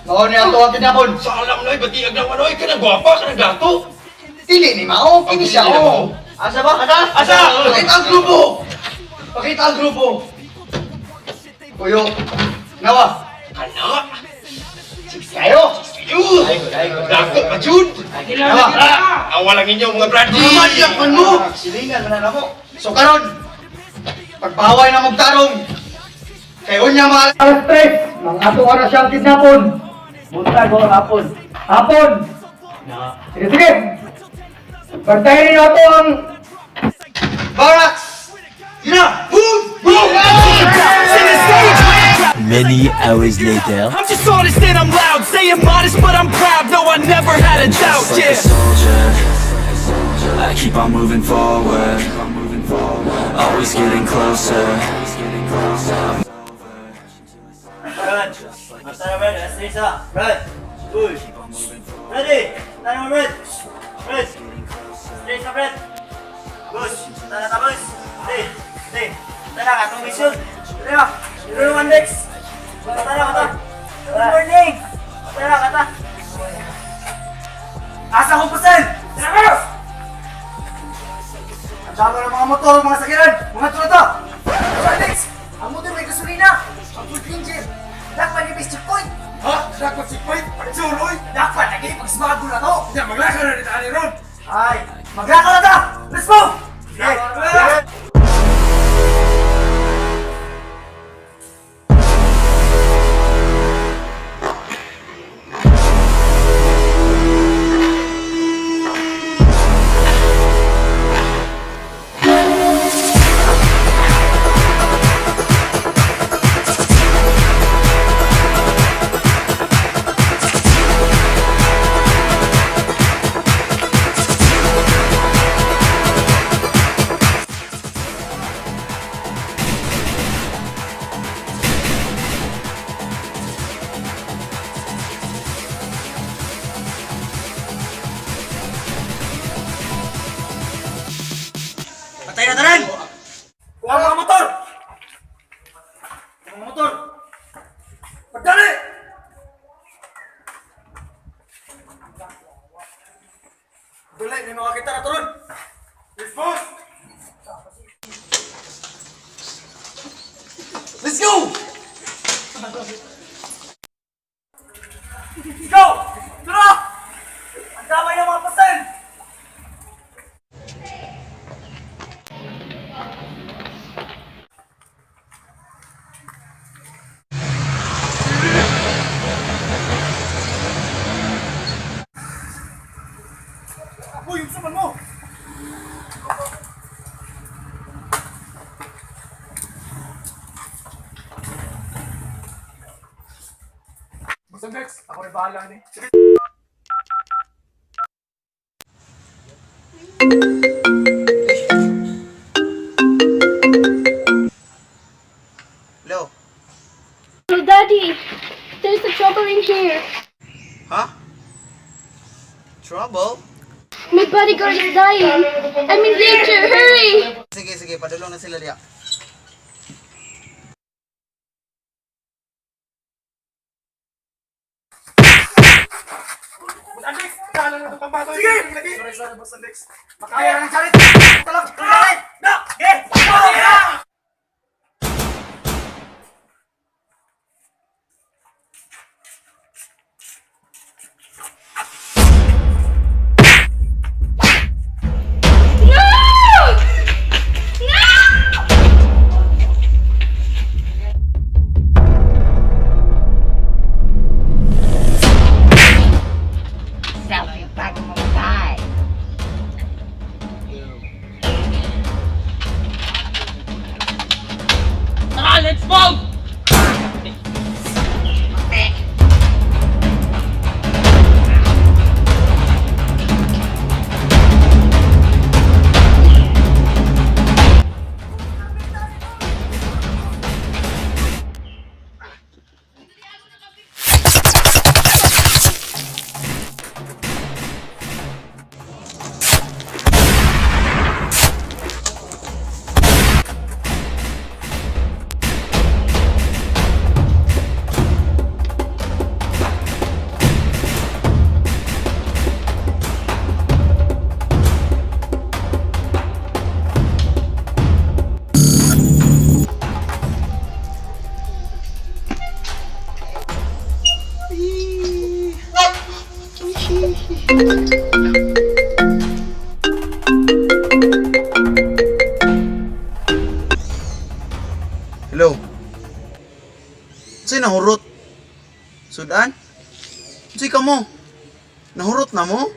Mao ni ato ang kidnapon. Sa alam na, ba't iag lang ano, ka na gwapa, ka na gato. Dili ni mao, kini siya Dili na oh. mao. Asa ba? Asa? Asa? Pakita ang grupo. Pakita ang grupo. Kuyo. Nawa. Kana? Kayo. Yun! Dako pa, Jud! Nawa. Ah, awa lang inyo mga brad. Mamadyak man mo. Silingan man na mo. So karon, pagpaway na mong tarong. Kay unya mga alas tres, mga ato na siyang kidnapon. Buntag o hapon. Hapon. Sige, sige. Bantayan ninyo ato ang barracks. Gina! Boom! Boom! Many hours later. I'm just honest and I'm loud. Saying modest, but I'm proud. No, I never had a doubt. Just like Yeah. a soldier, I keep on moving forward. Always getting closer. Brad. Mata Brad. Alas tres ah. Brad. Uy. Ready. Tayo mo, Brad. Brad. Straight na, Brad. Bus. Tara ka, bus. Stay. Stay. Tara ka, itong mission. Tara. Tulungan, Dex. Tara ka ta. Good morning. Tara ka ta. Asa ko pusel? Tara ka! Ang dami ng mga motor, mga sakyanan, mga truto. Tara, Dex. Ang motor may gasolina. Ang full engine. Dapat ni checkpoint. Ha? Dapat si Point? Pagsuloy? Dapat lagi pagsmago na to. Ya, maglakaw na dito, Ron! Ay, maglakaw na ta! Let's move! Yeah. Patay na tanan! Kuha ang mga motor! Mga motor! Pagdali! Dali, may mga kita na turon! Yes, boss! Let's go! Let's go! Tara! Ang damay ng mga pasal! Uy, yung saman mo! Boss Andex, ako rin bahala ni. Sige. Hello? Oh, Daddy, there's a trouble in here. Huh? Trouble? My bodyguard is dying. I'm in danger. Hurry! Sige, sige, padulong na sila diya. Boss Andex, kala na itong pambato. Sige! Sorry, sorry, Boss Andex. Makaya na ng charit! Talak! Talak! Na! Ge! Na! No! No! Selfie bago mamatay. Hello. Unsay nahurot? Sudan? Unsay ka mo? Nahurot na mo?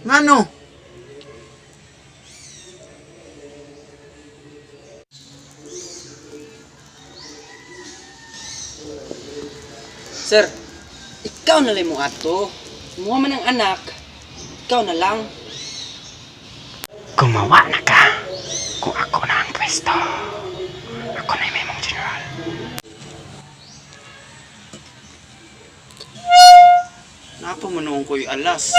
Ngano? Sir, ikaw na lang mo ato. Muha man ang anak, ikaw na lang. Gumawa na ka kung ako na ang pwesto. Ako na yung may mong general. Napa mo noon ko'y alas.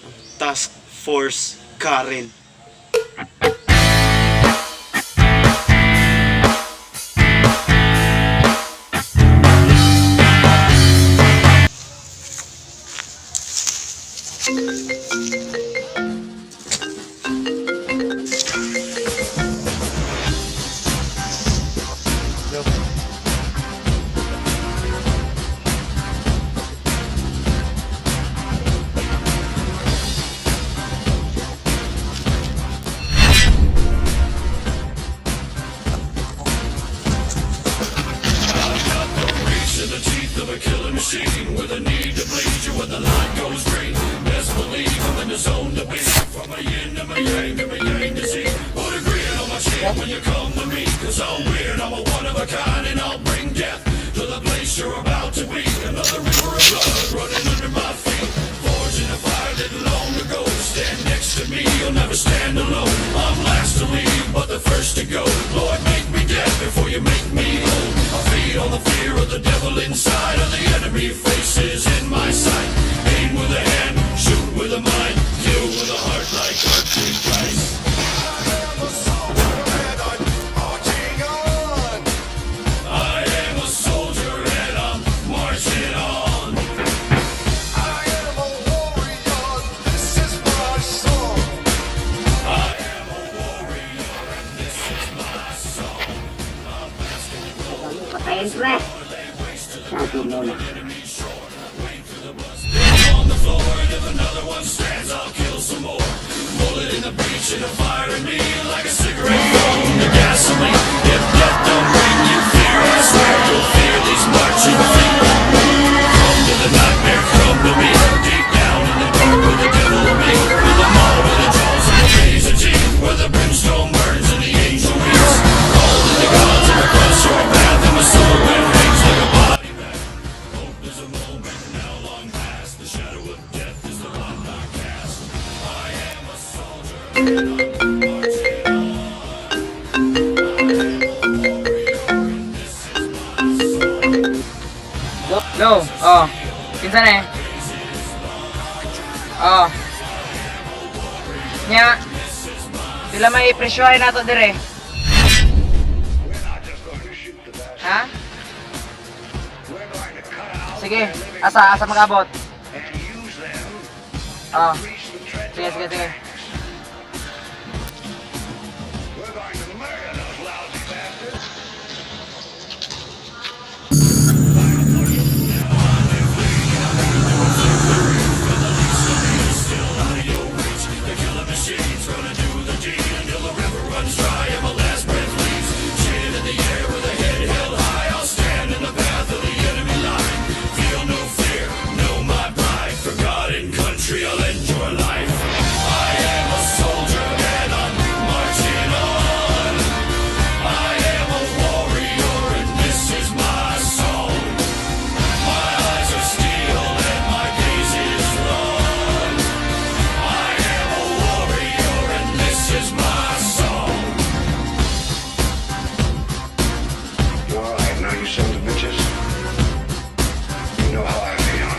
Ang Task Force Karen. Patayin, pre. Sabi mo na. Go, oh. Kinsa na eh? Oh. Nya. Sila may presyohay nato dire. Ha? Sige, asa magabot? Oh. Sige, sige, sige. You all right now, you sons of bitches? You know how I feel.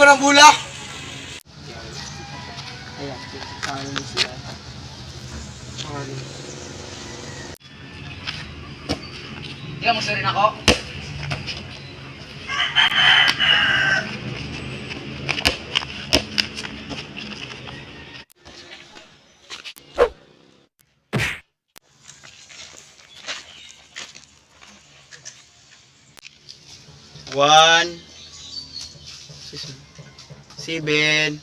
ba ng bula? Ayan, ano sila. Ikaw mo rin ako. One, seven,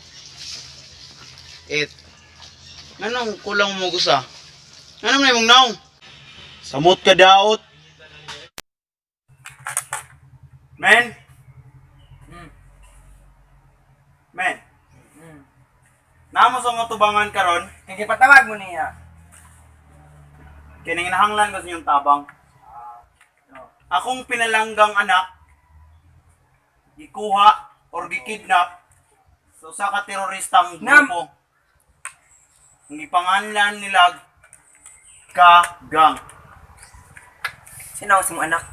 eight. Anong kulang mo gusa? Ano man imong naong? Samot ka daot. Men! Men! Namo sa mga tubangan karon, Kaya gipatawag mo niya. kining nahanglan ko sa inyong tabang. Akong pinalanggang anak, gikuha or gikidnap sa usa ka teroristang grupo. Ang gipanganlan nila Ka-gang. Sino ang mong anak?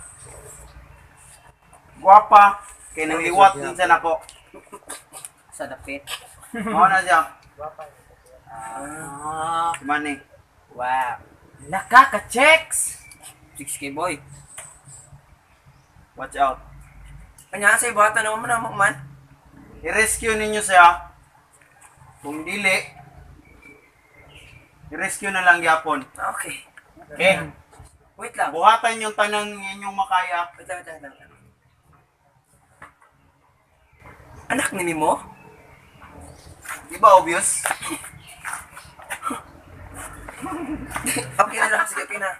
Gwapa, kay nang liwat din sa nako. Sa dapit. Mao na siya. Ah. Si Manny. Wow. Nakaka-checks! 6K boy. Watch out. Kanya sa ibata naman mo man. I-rescue ninyo siya. Kung dili, i-rescue na lang gyapon. Okay. Okay? Wait lang. Buhatan yung tanan inyong makaya. Wait lang, wait lang, wait lang. Anak ni mo? Di ba obvious? Okay na lang. Sige, okay na.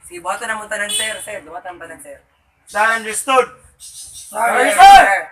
Sige, buhatan na mo tanan, sir. Sir, buhatan mo tanan, sir. Is that understood? Sorry, sir!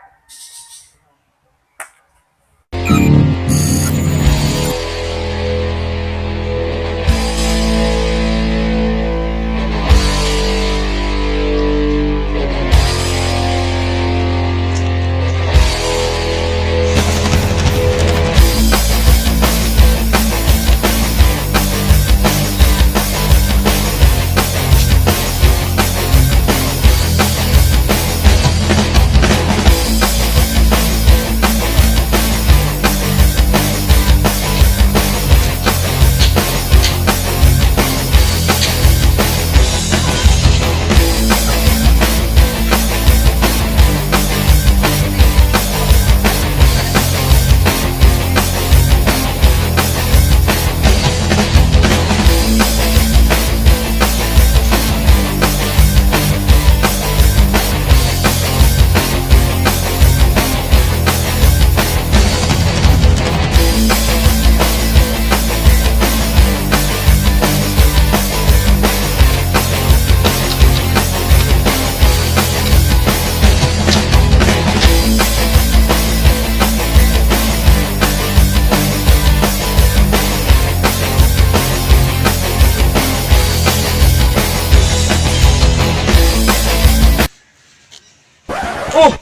Oh!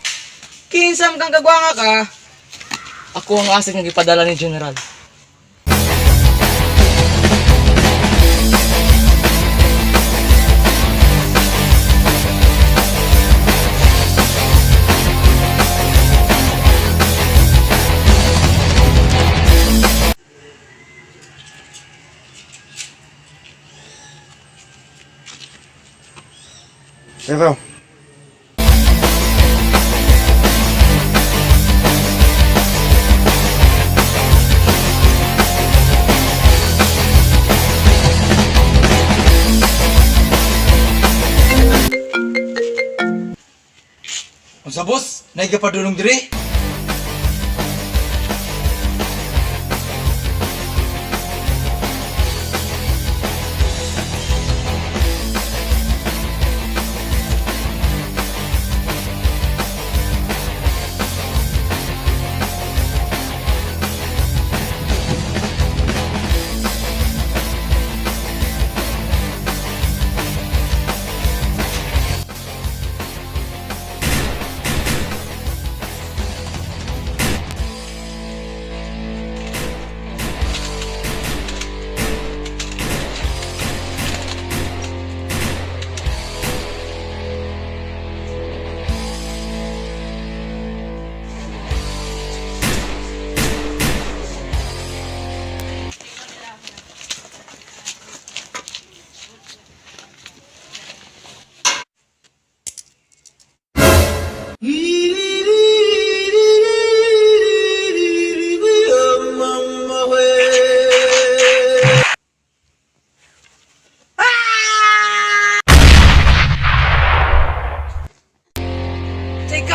Kinsam kang kagwanga ka? Ako ang asset nga gipadala ni General. Pero, Unsa boss? Naiga pa dunong diri?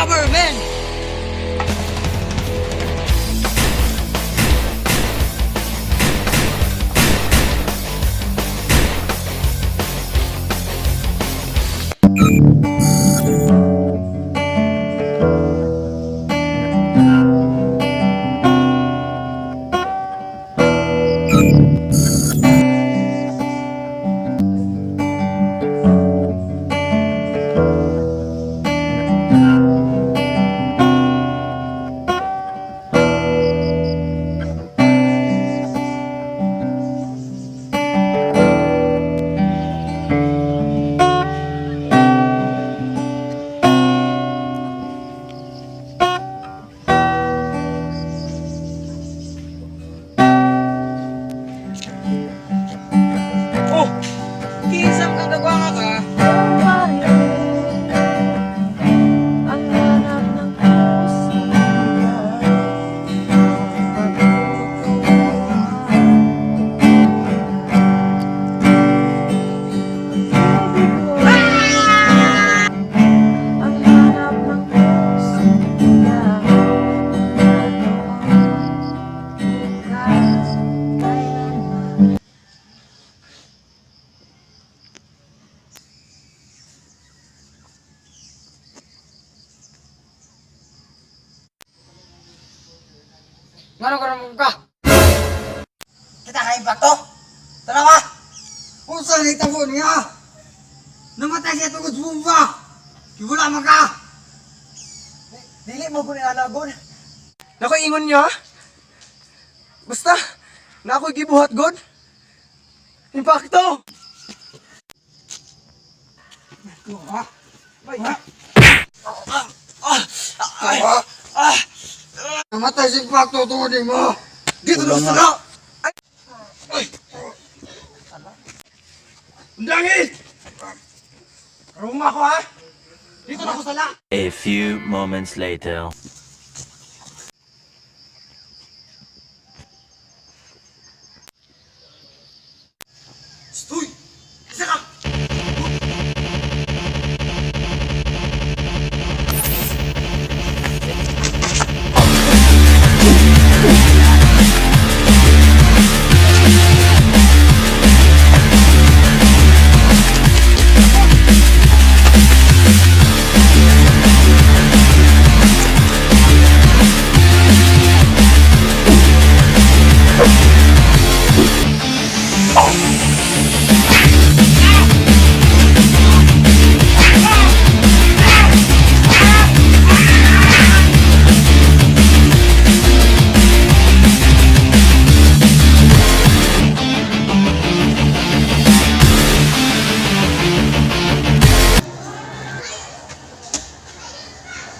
Cover, man! Oh! Kinsam kang kagwanga ka? Ngano ka naman ka? Kita ka impacto? Tara ba? Unsa ni tabo niya? Namatay siya tungod sa bomba. Wala man ka. Dili mo ko ni alagon. Nako ingon niya. Basta na ako'y gibuhat god. Impacto. Namatay si impacto tungod nimo. Dito na sa Undangin! Karunga ko ha! Dito na ko sala! A few moments later. Stoy! Isa ka!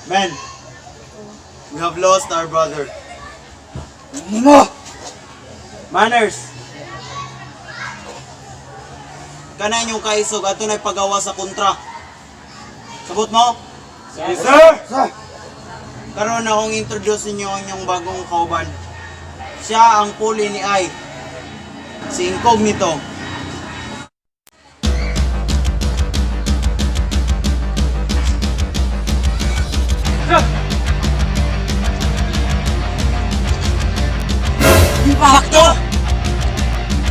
Men, we have lost our brother. Mo! Manners! Kana inyong kaisog ato na'y pagawa sa kontra. Sabot mo? Yes, sir! Sir! Karon akong introduce ninyo ang inyong bagong kauban. Siya ang puli ni Ai. Si Incognito. Impacto.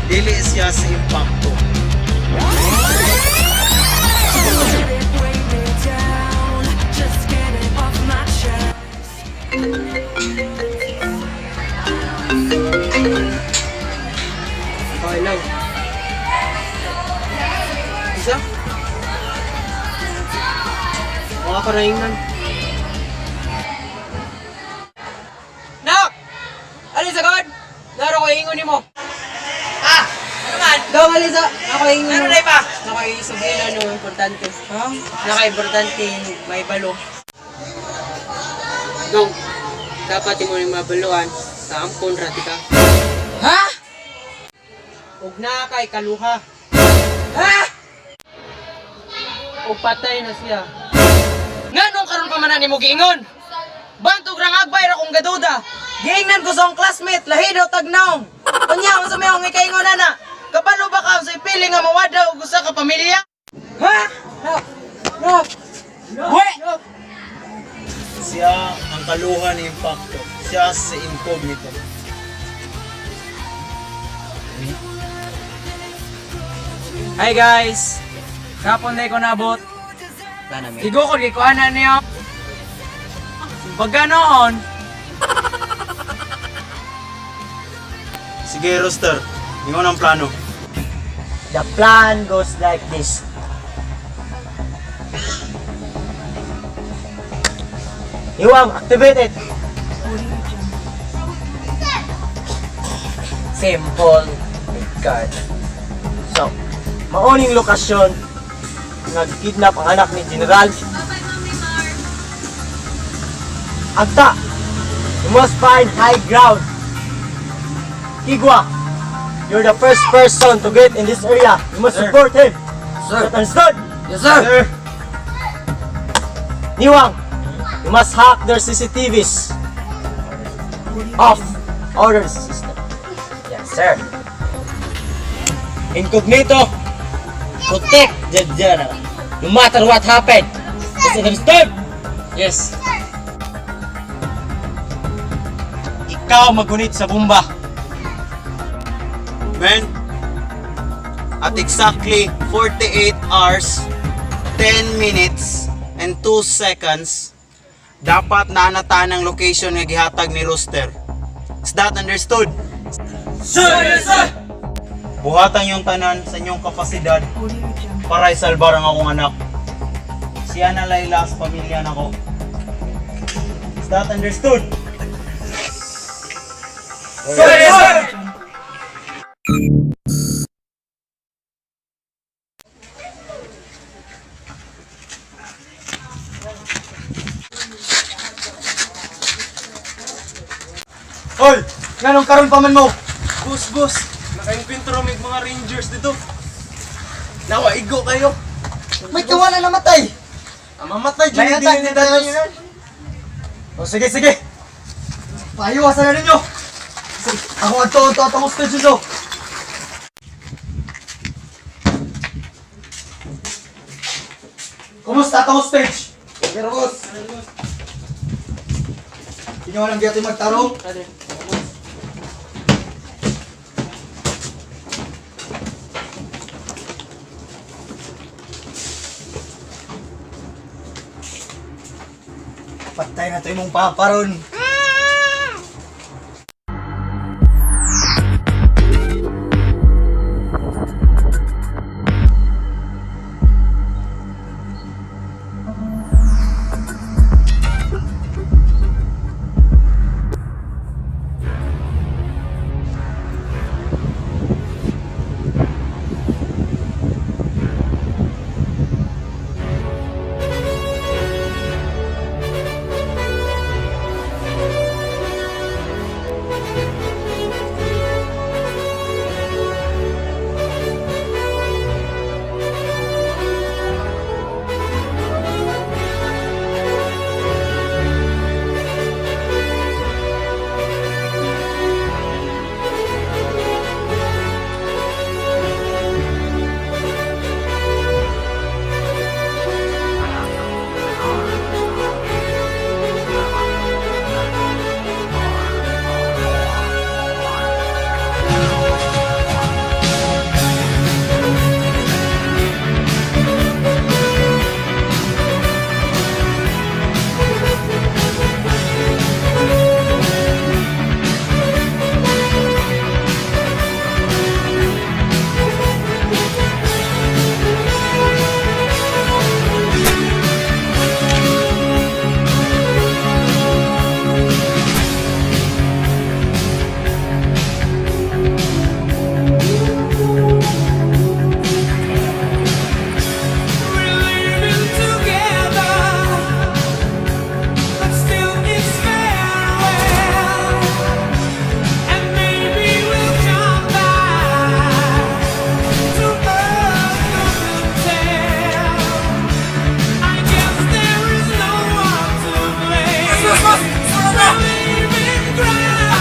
Dili siya si Impacto. Okay lang. Isa? Mga karaingan. Nak! Ano sa God? Laro ko ingon nimo. Ah! Ano man? Daw alisa. Ako ingon. Ano na iba? Naka isugila no importante. Ha? Naka importante may balo. Dong, dapat imo ning mabaluan sa ampon ra ka. Ha? Ug na kay kaluha. Ha? Ug patay na siya. Nganong karon pa man nimo giingon? Bantog rang agbay ra kong gaduda. Giingnan ko sa akong classmate, lahi daw tagnaong. Unya unsa may akong ikaingon ana? Kabalo ba ka sa pili nga mawada og usa ka pamilya? Ha? Nak! Nak! We! Siya ang kaluha ni Impacto. Siya si Incognito. Hi guys! Kapon na ko nabot. Igukod kay kuanan niyo. Pag ganoon, Sige, Rooster. Ingon ang plano. The plan goes like this. Iwang, activate it! Simple card. So, mauning lokasyon, nag-kidnap ang anak ni General. Agta, you must find high ground. Kigwa, you're the first person to get in this area. You must support him. Sir. That understood? Yes, sir. Niwang, you must hack their CCTVs. Off. Order system. Yes, sir. Incognito, protect the general. No matter what happened. Is understood? Yes. Ikaw magunit sa bomba. Men, at exactly 48 hours, 10 minutes, and 2 seconds, dapat naanatan ang location nga gihatag ni Rooster. Is that understood? Sir, yes, sir! Buhatan yung tanan sa inyong kapasidad para isalbar ang akong anak. Siya na Layla sa pamilya nako. Is that understood? Sir, yes, sir! Hoy! Nganong karon pa man mo? Boss, boss! Naka-inkwentro mig mga rangers dito. Nawa, igo kayo. May kawala namatay. Ang mamatay May dyan, attack hindi dito, nila. O sige, sige! Paiwasan na ninyo. Sige, ako ang to atong hostages oh. Kumusta atong hostage? Pero boss. Inyo lang biyato magtarong. Patay na to imong papa ron.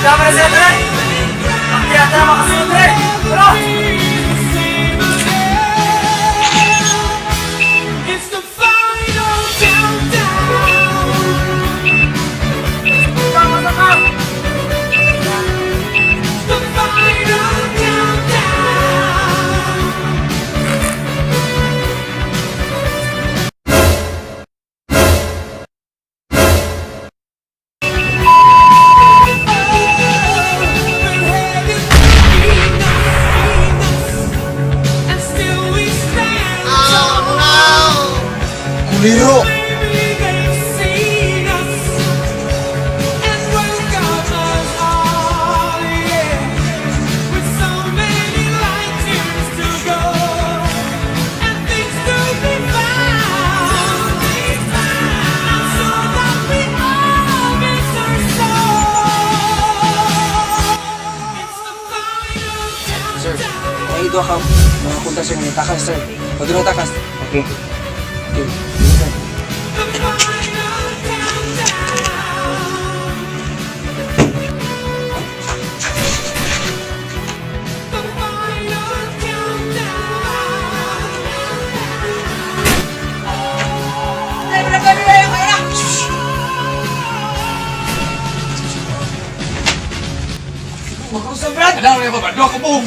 Tama na sila, tre! Ang tiyata na makasunod, tre! Tara! It's the final countdown. Liro. Sir, may idwa ka. Mga punta sir, may takas sir. Pag doon takas. Okay. Okay. Sige, sir. Alam mo ba, ko boom!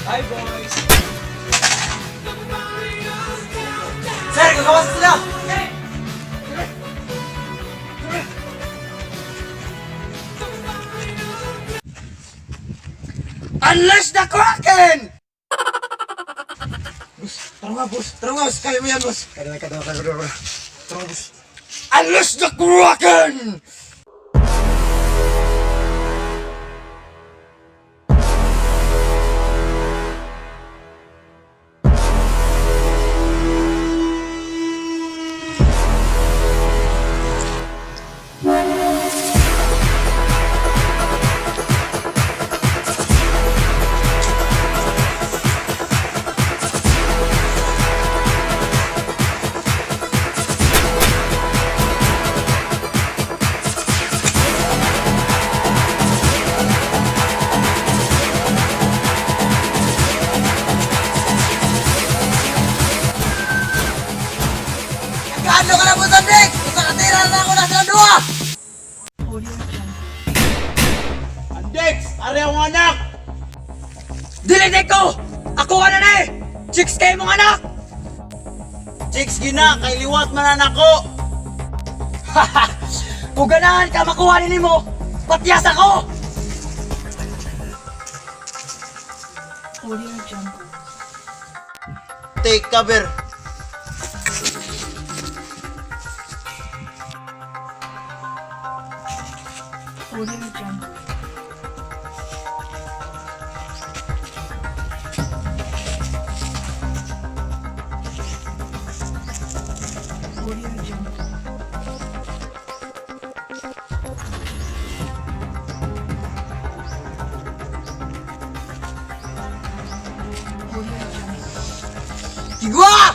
Hi, boys! Sir, gagawas sila! Unleash the Kraken! Boss, tara nga, boss. Tara nga, boss. Kaya mo yan, boss. Kaya na, kaya na, kaya na. Tara, boss. Unleash the Kraken! Nagkaano ka na po sa Dex? Sa katira na ako na sa dua! Andex, are ang anak. Dili ko! Ako ka na na eh! Chicks kayo mong anak! Chicks gina, kay liwat man anak ko. Kung ganahan ka makuha nini mo, patyas ako! Take cover. Igwa!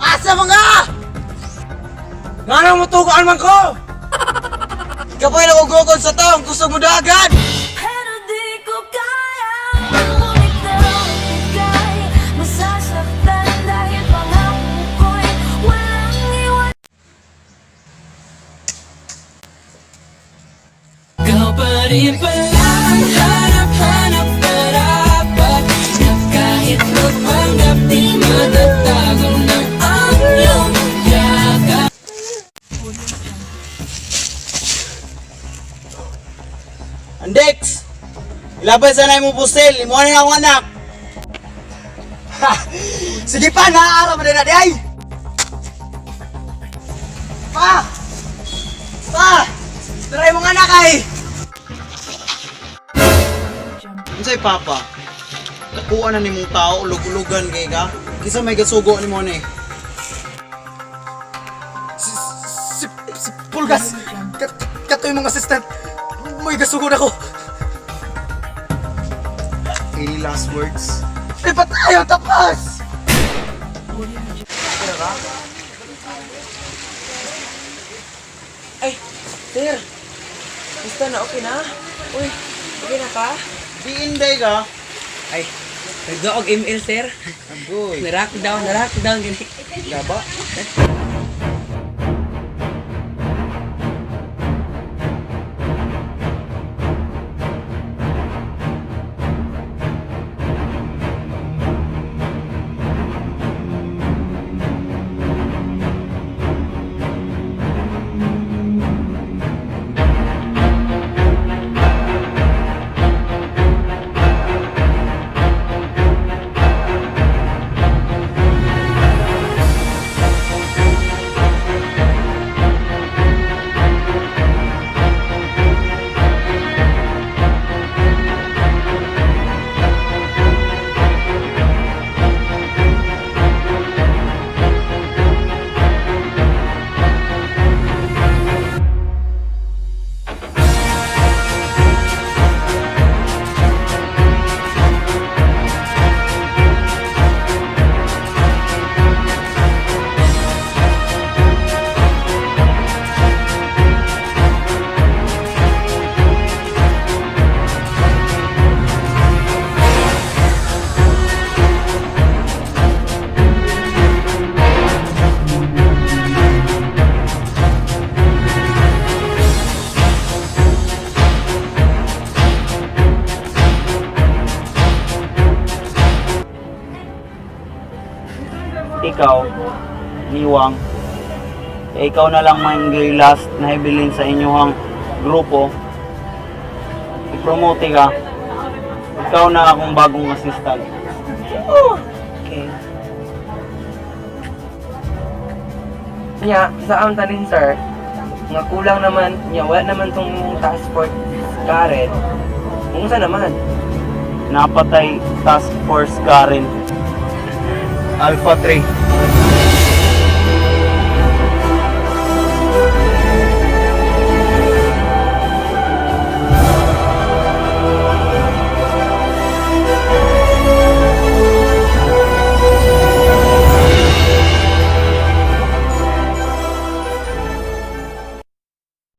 Asa mga! Nga mo tugaan man ko! Ikaw pa'y nakugugol sa taong gusto mo dagan! Pero di ko kaya Bumitaw ika'y masasaktan dahil pangako ko'y walang iwan. Ikaw pa rin pala ang hanap-hanap na dapat, na kahit magpanggap di matatago ng ang iyong yakap. Andex! Ilabay sa mo pusil, imuha na akong anak. Sige pa, naaaraw mo din na di ay! Pa! Pa! Try mong anak ay! Unsay papa? Nakuha na nimong tao, ulog-ulugan kay ka. Kisa may gasugo nimo ni. Si Pulgas! Katoy mong assistant! Mo'y gasugod ako! Any last words? Eh, patayo, tapas! Ay, sir. Basta na, okay na? Uy, okay na ka? Di inday ka. Ay, nagdo og ML, sir. Agoy. Narockdown, narockdown, gani. Gaba. Ikaw, Niwang, eh, ikaw na lang maingay last na hibilin sa inyong grupo. I-promote ka. Ikaw na akong bagong assistant. Okay. Nya, sa am tanin sir, nga kulang naman, nya wala naman tong task force Karen. Unsa naman? Napatay Task Force Karen. Alpha 3.